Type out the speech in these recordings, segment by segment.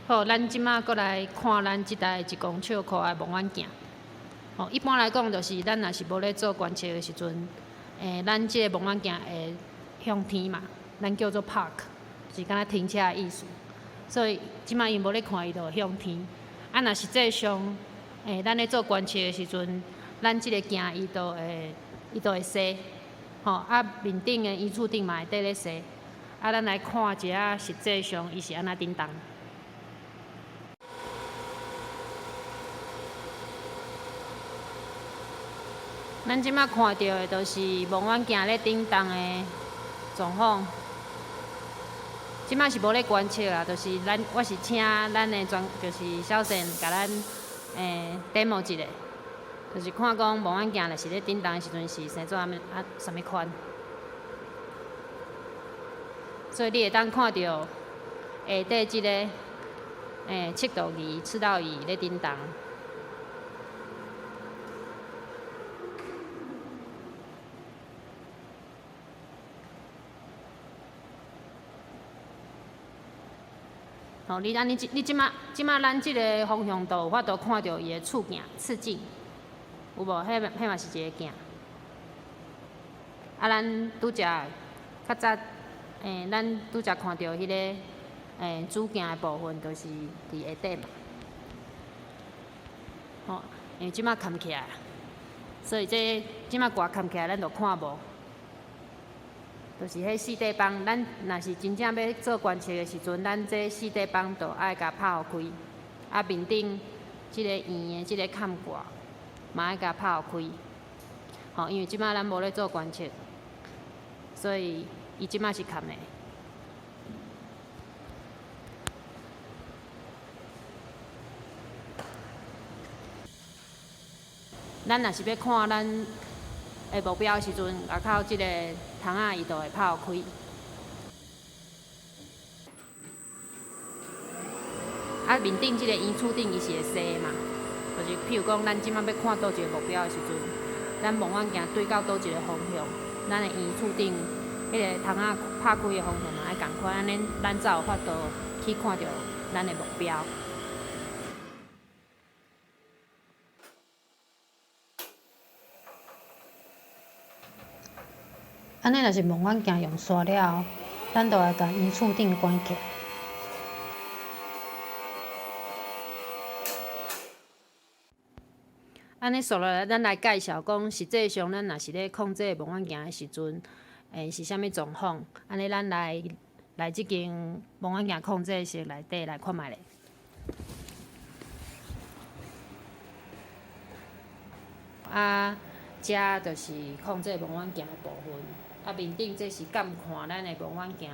好，咱這馬閣來看咱這台一公尺箍的望遠鏡。吼，一般來講，就是咱若是無咧做觀測的時陣，咱這个望遠鏡會向天嘛，咱叫做 park，是敢若停車的意思。所以這馬伊無咧看，伊就會向天。啊，若實際上，咱咧做觀測的時陣，咱這个鏡伊就會踅，吼，啊，面頂的圓柱頂嘛會綴咧踅。啊，咱來看一下，實際上伊是按怎振動。咱這馬看著的，就是望遠鏡咧振動的狀況。這馬是無咧觀測啊，就是咱我是請咱的專，就是小善共咱demo 一下，就是看講望遠鏡若是咧振動的時陣是生做啥物啊，啥物款。所以你會當看著下底這個測度儀、赤道儀咧振動。吼，你按呢，你這馬這馬咱這个方向都有法度看著伊的次鏡、次鏡，有無？彼嘛是一个鏡。啊，咱拄才較早，咱拄才看著彼个主鏡的部分，就是佇下底嘛。吼，因為這馬崁起來，所以這這馬掛崁起來，咱就看無。就是彼四塊板，咱若是真正欲做觀測的時陣，咱這四塊板就愛共拍予開，啊面頂這個圓的這个崁掛嘛愛共拍予開。吼，因為這馬咱無咧做觀測，所以伊這馬是崁的。咱若是欲看咱的目標的時陣，外口這个窗仔伊就會拍予開。啊，面頂這个圓柱頂伊是會踅嘛，就是譬如講，咱這馬欲看佗一个目標的時陣，咱望遠鏡對到佗一个方向，咱的圓柱頂彼个窗仔拍開的方向嘛愛仝款，按呢咱才有法度去看著咱的目標。按呢若是望遠鏡用煞了後，咱就愛共圓柱頂關起來。按呢紲落來，咱來介紹講，實際上咱若是咧控制望遠鏡的時陣，是啥物狀況？按呢，咱來來這間望遠鏡控制室內底來看覓咧。啊，這就是控制望遠鏡的部分。啊，面頂這是監看咱的望遠鏡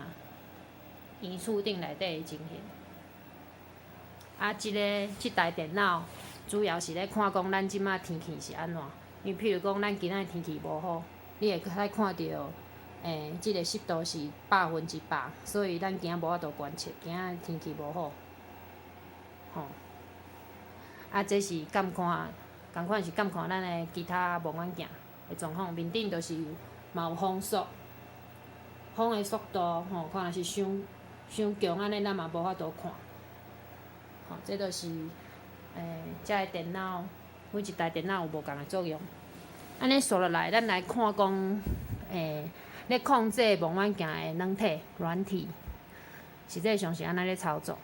圓柱頂內底的情形。啊，這个這台電腦主要是咧看講咱這馬天氣是按怎。因為譬如講，咱今仔天氣無好，你會使看著，這个濕度是100%，所以咱今仔無法度觀測，今仔天氣無好。吼，啊，這是監看，仝款是監看咱的其他望遠鏡的狀況。面頂就是嘛有風速，風的速度吼，看若是傷傷強按呢，咱嘛無法度看。吼，這就是，這个電腦每一台電腦有無仝的作用。按呢紲落來，咱來看講，咧控制望遠鏡的軟體軟體，實際上是按怎咧操作。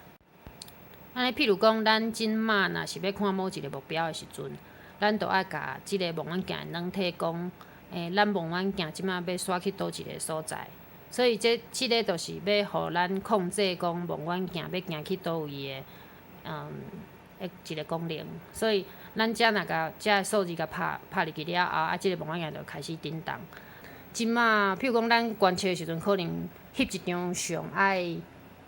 按呢，譬如講，咱這馬若是欲看某一个目標的時陣，咱就愛共這个望遠鏡的軟體講，咱望遠鏡這馬欲徙去佗一个所在，所以這這个就是欲予咱控制講望遠鏡欲行去佗位的，一个功能。所以咱這若共這个數字共拍拍入去了後，啊，這个望遠鏡就開始振動。這馬譬如講，咱觀測的時陣，可能翕一張相愛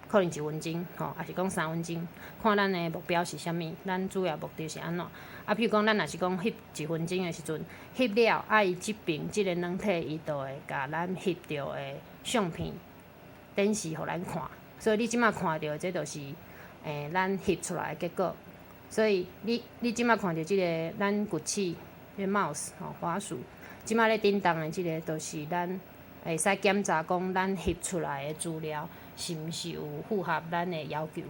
可能一分鐘，吼，抑是講3分鐘，看咱的目標是啥物，咱主要目的是按怎。啊，譬如講，咱若是講翕一分鐘的時陣，翕了，啊，伊這爿這个軟體，伊就會共咱翕著的相片展示予咱看。所以你這馬看著的，這就是，咱翕出來的結果。所以你你這馬看著這个咱鋸齒，這个 mouse 吼，滑鼠，這馬咧振動的這个，就是咱會使檢查講咱翕出來的資料是毋是有符合咱的要求。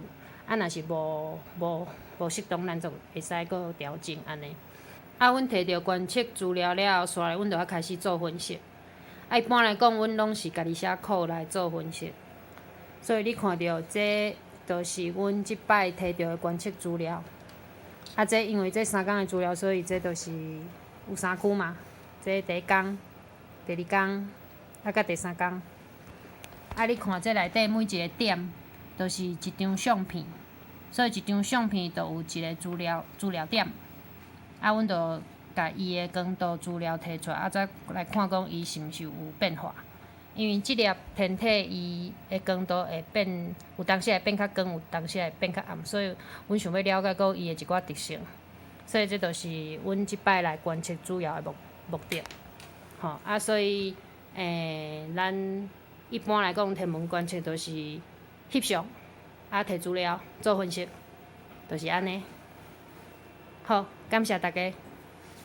啊，若是無無無適當，咱就會使閣調整按呢。啊，阮提著觀測資料了後，紲來阮就愛開始做分析。啊，一般來講，阮攏是家己寫 code 來做分析。所以你看著這，就是阮這擺提著的觀測資料。啊，這因為這3工的資料，所以這就是有三區嘛。這第一工、第二工，啊，佮第三工。啊，你看這內底每一個點，就是一張相片，所以一張相片就有一個資料資料點。啊，阮就共伊的光度資料提出來，啊，再來看講伊是毋是有變化。因為這粒天體伊的光度會變，有當時會變較光，有當時會變較暗，所以阮想欲了解講伊的一寡特性。所以這就是阮這擺來觀測主要的目目的。吼，啊，所以咱一般來講天文觀測就是翕相，啊，提資料做分析，就是按呢。好，感謝大家。